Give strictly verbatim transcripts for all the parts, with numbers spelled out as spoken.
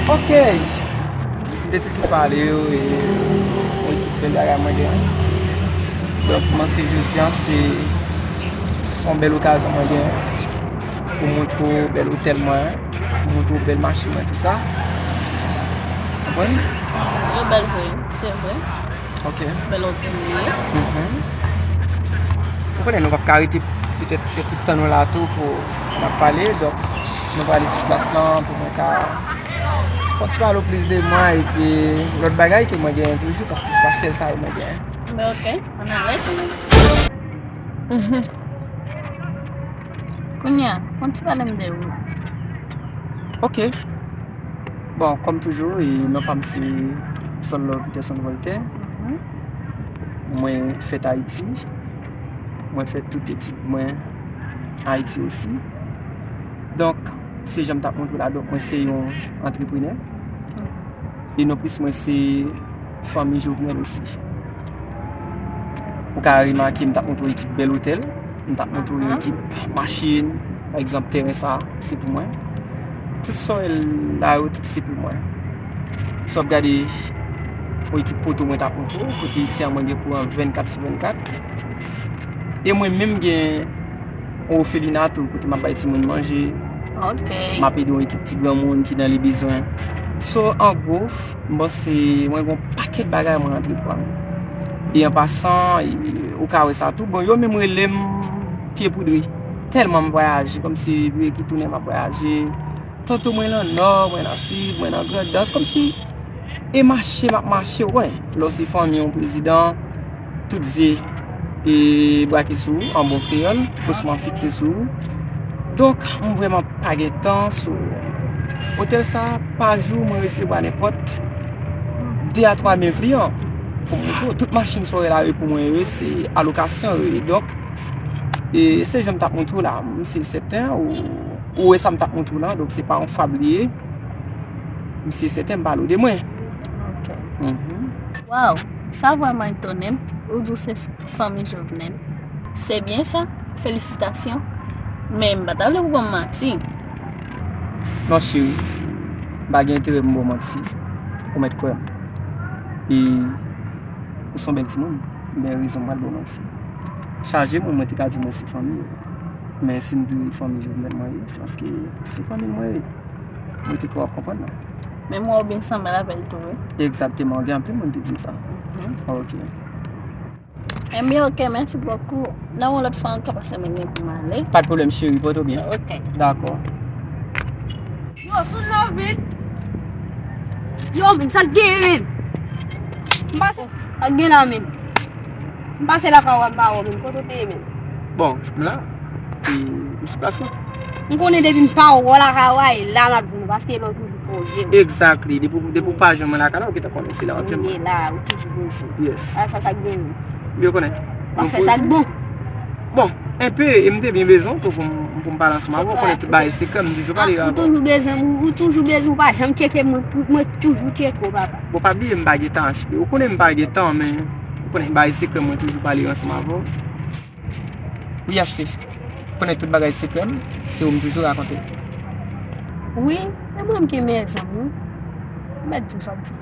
Ok. M te toujou pale yo e yon ekip bèl bagay mwen gen. Donk, mwen se jodi a, se se yon bèl okazyon mwen gen pou montre w bèl otèl mwen, pou montre w bèl machin mwen, tou sa. Konprann? Yo bèl vre, se vre. Ok. Bèl otèl li ye. Mhm. Ou konnen nou p ap ka rete petèt fè tout tan nou la tou pou n ap pale. Donk, nou prale sou plas lan pou mwen ka fè yon ti pale w plis de mwen epi lòt bagay ke mwen genyen toujou, paske se pa sèl sa yo mwen genyen. Men ok, ann ale. Mhm. Kounye a, fè yon ti pale m de ou. Ok. Bon, kòm toujou, e, non pa m se Solo Peterson Voltaire. Mhm. Mwen fèt Ayiti. Mwen fè tout etid mwen Ayiti osi. Donk, se jan m t ap montre w la, donk mwen se yon antreprenè. E non plis mwen se fanmi Jovenel osi. Ou ka remake m t ap montre w ekip bèl otèl, m t ap montre w ekip machin, pa egzanp tèren sa, se pou mwen. Tout sa w wè la yo, tout se pou mwen. Si w ap gade yon ekip poto mwen t ap montre w, kote isi a mwen gen kouran vennkat sou vennkat. E mwen menm gen yon ofelina tou, kote m ap bay timoun manje. Ok. M ap ede yon ekip ti granmoun ki nan le bezwen. So, an gwo, m panse mwen gen yon pakèt bagay mwen antreprann. E an pasan, e, ou ka wè sa tou. Bon, yo menm rele m pye poudre. Tèlman m vwayaje, kòmsi vire ki tounen m ap vwayaje. Tanto mwen nan Nò, mwen nan Sid, mwen nan Grandans, kòmsi e mache m ap mache, w konn. Lè w se fanmi yon prezidan, tout zye e brake sou ou, an bon kreyòl, osman fikse sou ou. Donk, m vrèman pa gen tan, so, otèl sa, pa jou, mwen resevwa nenpòt de a twa mil kliyan pou mwen tou. Tout machin sa w wè la yo pou mwen yo, se alokasyon yo ye. Donk, e se jan m t ap montre w la, m se sèten, ou, ou wè sa m t ap montre w la, donk se pa yon fab li ye. M se sèten m pale w de mwen. Ok. Mhm. Waw, sa vrèman etone m. Ou di w se fanmi Jovenel. Se byen sa. Felisitasyon. Men m pa ta vle pou ban m manti. Non, cheri. M pa gen enterè pou m ba w manti. Ou mèt kwè m. E ou se yon bèl timoun. M gen rezon m pral ba w manti. Chaje moun mwen te ka di mwen se fanmi yo. Men si m di fanmi Jovenel mwen ye, se paske se fanmi mwen ye. Mwen te kwè w ap konprann nan. Men mwen ou byen sanble avè l tou, wi. Egzakteman, gen anpil moun ki di m sa. Mhm. Ok. Ebyen, ok, mèsi bokou. Nan yon lòt fwa ankò, paske mwen gen pou m ale. Pa de pwoblèm, cheri, pòte w byen. Ok. Dakò. Yo, sou love it. Yo, men, sa k gen, men? M pase. Sa k gen la, men? M pase lakay ou, m pa wè w, men. Kote w te ye, men? Bon, m la. E, m sou plas la. M konnen depi m pa wè w lakay ou a, e la m ap vin, paske lè w toujou poze w. Exactly. Depi, depi w pa jwenn mwen lakay la, ou gentan konnen se la w ap jwenn mwen. Ou ye la, ou toujou poze w. Yes. A, sa, sa k gen, men? Ou byen konnen. W ap fè sa k bon. Bon, enpe, e m te byen bezwen w tou pou m, pou m pale ansanm avè w, ou konnen tout bagay sekrè, m toujou pale avè w. Ou toujou bezwen, ou, ou toujou bezwen, ou pa janm tcheke mwen, pou mwen toujou tcheke w, papa. Bon, pa bliye m pa gen tan achte. Ou konnen m pa gen tan, men ou konnen bagay sekrè, mwen toujou pale ansanm avè w. Wi, achte. Ou konnen tout bagay sekrè m, se ou m toujou rakonte. Wi, e mwen m ki mèzanmi. Ou mèt di m sa w di.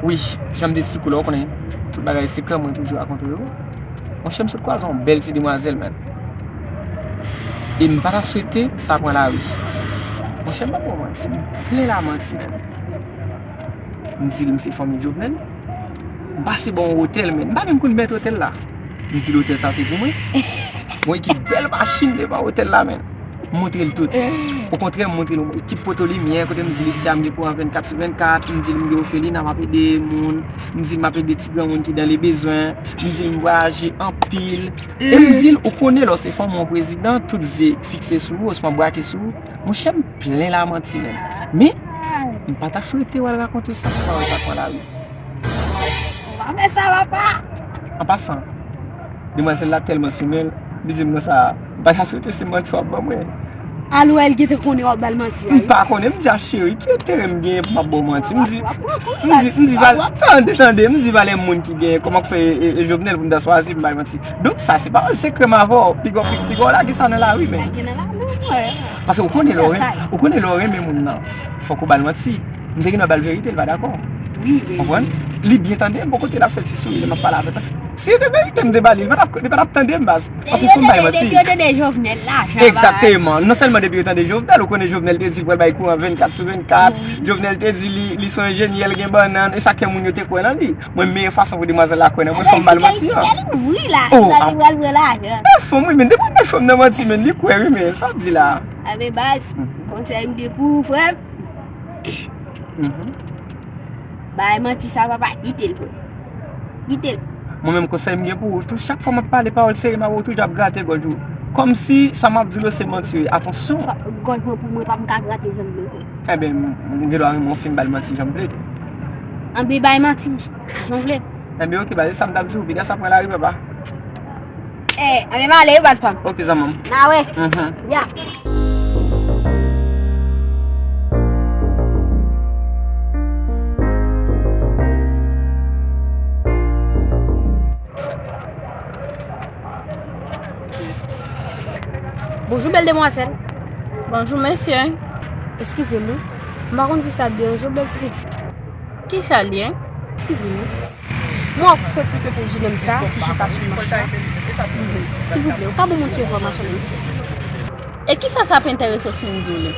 Wi, jan m te esplike w la, ou konnen, tout bagay sekrè mwen toujou rakonte yo. Monchè, m sot kwaze yon bèl ti demwazèl, men. E m pa ta swete sa pran lari. Monchè, m pa ba w manti, m plen lamanti, men. M di l m se fanmi Jovenel. M pase bò yon otèl, men. M pa menm konn mèt otèl la. M di l otèl sa se pou mwen. Yon ekip bèl machin devan otèl la, men. M montre l tout. Okontrè, m montre l yon ekip poto limyè, kote m di l isi a m gen kouran vennkat sou vennkat, m di l m gen ofelina, m ap ede moun, m di l m ap ede ti granmoun ki dan le bezwen, m di l m vwayaje anpil. E m di l, ou konnen lè w se fanmi yon prezidan, tout zye fikse sou ou, osman brake sou ou. Monchè, m plen lamanti, men. Men, m pa ta swete w al rakonte sa pou pawòl sa pran lari. Ou pa fè sa, papa. An pasan, demwazèl la tèlman sou men l, li di m konsa, m pa ta swete se manti w ap ban mwen. Alò, l gentan konnen w ap ba l manti a, wi. M pa konnen, m di a cheri, ki enterè m genyen pou m ap ba w manti? M di, m di, m di, Val-, tande, tande, m di valè moun ki genyen, kòman k fè e, e, e Jovenel pou m ta swazi pou m ba l manti? Donk, sa se pawòl sekrè m avè w. Piga w, pi-, piga w lage sa nan lari, men. Lage nan lari, wi. Paske ou konnen lè w ren-, ou konnen lè w renmen moun nan, fòk ou ba l manti. M te gen dwa ba l verite, li pa dakò. Wi, wi. Konprann? Li byen tande m, bò kote l ap fè ti souri lè m ap pale avè l. Paske si li te verite, m te ba li, li pa t ap, li pa t ap tande m, baz. Paske fò m bay manti. Depi yo tande Jovenel la, jan. Egzakteman. Non sèlman depi yo tande Jovenel, ou konnen Jovenel te di l pral bay kouran vennkat sou vennkat, Jovenel te di li, li se yon enjenyè, l gen bannann, e sa kè moun yo te kwè nan li. Mwen, meyè fason pou demwazèl la kwè nan mwen, fò m ba l manti an. Wi la, li pral pran lajan. Bèl fanm, wi, men depi w bay fanm nan manti, men li kwè, wi, men sa w ap di la. Anben baz, konsèy m gen pou ou, frè m. Bay manti sa, papa, kite l, frè. Kite l. Mwen menm, konsèy m gen pou ou tou, chak fwa m ap pale pawòl serye m avè w, ou toujou ap grate gòj ou. Kòmsi sa m ap di w yo se manti yo ye. Atansyon! Gòj mwen pou mwen, pa m ka grate jan m vle, frè. Enben, m, m gen dwa renmen w fin ba l manti jan m vle. Anben, bay manti jan w vle. Enben, oke, baz, se sa m t ap di w, piga sa pran lari, papa. Eh, anben, m ale wi, baz pa m. Oke, zanmi m. N a wè. Mhm. Ya. Bonjou, bèl demwazèl. Bonjou, mesye. Eskize m, wi. M pa konn si sa deranje w, bèl ti pitit. Kisa l ye? Eskize m, wi. Mwen ap soti kote jenòm sa ki chita sou mach la. Silvouplè, ou ka ban m yon ti enfòmasyon, menm si, silvouplè? E kisa sa ap enterese w si m di w li?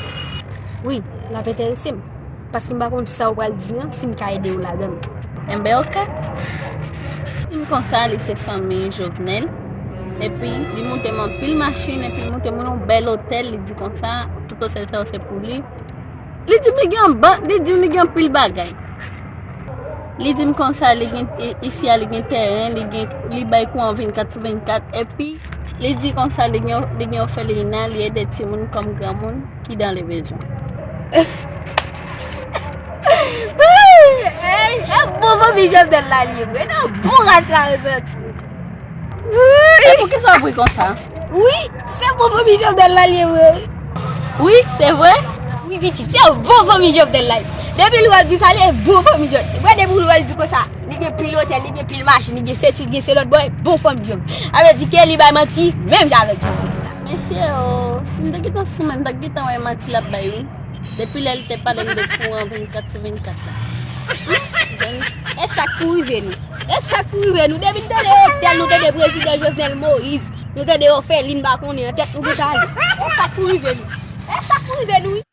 Wi, l ap enterese m. Paske m pa konn sa w pral di an, si m ka ede w ladan l. Enben, oke. Li di m konsa, li se fanmi Jovenel. Epi, li monte m anpil machin, epi li monte m yon bèl otèl, li di konsa, tout otèl sa yo se pou li. Li di m li gen yon bank, li di m li gen anpil bagay. Li di m konsa, li gen, i-, isi a, li gen tèren, li gen, li bay kouran vennkat sou vennkat, epi li di konsa, li gen, li gen òfelina, li ede timoun kòm granmoun ki dan le bezwen. Ey, e bon fanmi Jovenel la li ye, vre. Nan bon ras la yo soti. Wi. E poukisa w ap ri konsa? Wi, se bon fanmi Jovenel la li ye, vre. Wi, se vre? Wi, pitit, se bon fanmi Jovenel la. Depi l wè di sa, li bon fanmi Jovenel. Vre, depi l wè di konsa, li gen pil otèl, li gen pil machin, li gen sesi, li gen se lòt, bòy, bon fanmi Jovenel. Sa vle di ke li bay manti, menm jan avèk Jovenel la. Mesye o, si m te gentan sou men, m t ap gentan wè manti l ap bay, wi. Depi lè li te pale m de kouran vennkat sou vennkat la. E sa k pou rive nou? E sa k pou rive nou? Depi n tande otèl, nou tande prezidan Jovenel Moïse, nou tande òfelin pa konnen an tèt nou gentan ale. E sa k pou rive nou? E sa k pou rive nou, wi.